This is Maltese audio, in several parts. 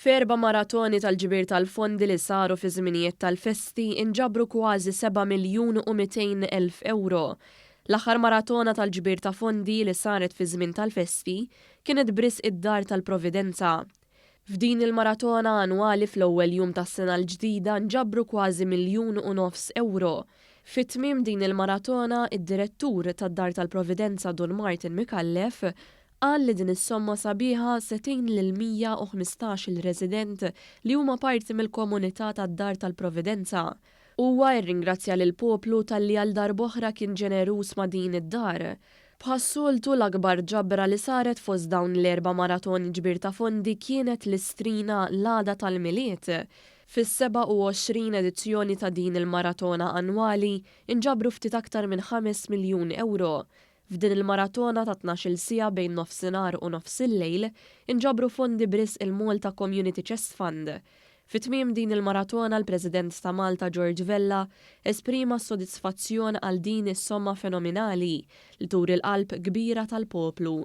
F'erba' maratoni tal-ġbir tal-fondi li saru fi żminijiet tal-festi inġabru kważi 7 miljun u 200 elf ewro. L-aħħar maratona tal-ġbir ta' fondi li saret fi żmien tal-festi kienet b'risq id-Dar tal-Providenza. F'din il-maratona annwali fl-ewwel jum tas-sena l-ġdida nġabru kważi miljun u nofs ewro. Fi tmiem din il-maratona, id-Direttur tad-Dar tal-Providenza Dun Martin Micallef Qal li din is-somma sabiħa se tgħin lil 115-il resident li huma parti mill-komunità tad-Dar tal-Providenza. Huwa rringrazzja lill-poplu talli għal darb'oħra kien ġeneruż ma' din id-dar. Bħas-soltu l-akbar ġabra li saret fost dawn l-erba' maratoni ġbir ta' fondi kienet l-Istrina l-għada tal-Milied. Fis-27 edizzjoni ta' din il-maratona annwali inġabru ftit aktar minn ħames miljun ewro. F'din il-maratona ta' 12-il siegħa bejn nofsinhar u nofsillejl inġabru fondi b'risq il-Malta Community Chest Fund. Fi tmiem din il-maratona l-President ta' Malta George Vella esprima s-sodisfazzjon għal din is-somma fenominali li turi l-qalb kbira tal-poplu.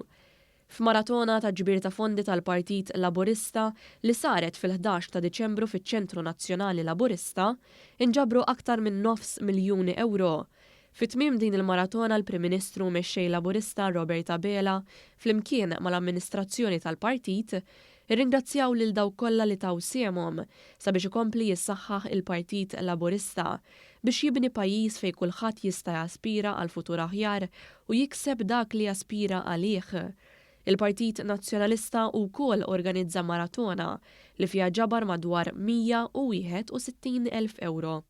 F'maratona ta' ġbir ta' fondi tal-Partit Laburista li saret fil-11 ta' Diċembru fiċ-Ċentru Nazzjonali Laburista, inġabru aktar minn nofs miljun ewro. Fi tmiem din il-maratona l-Prim Ministru u Mexxej Laburista Robert Abela flimkien mal-amministrazzjoni tal-partit irringrazzjaw lil dawk kollha li taw sehemhom sabiex ikompli jissaħħaħ il-Partit Laburista biex jibni pajjiż fejn kulħadd jista' jaspira għal futur aħjar u jikseb dak li jaspira għalih. Il-Partit Nazzjonalista wkoll organizza maratona li fiha ġabar madwar 161 elf ewro.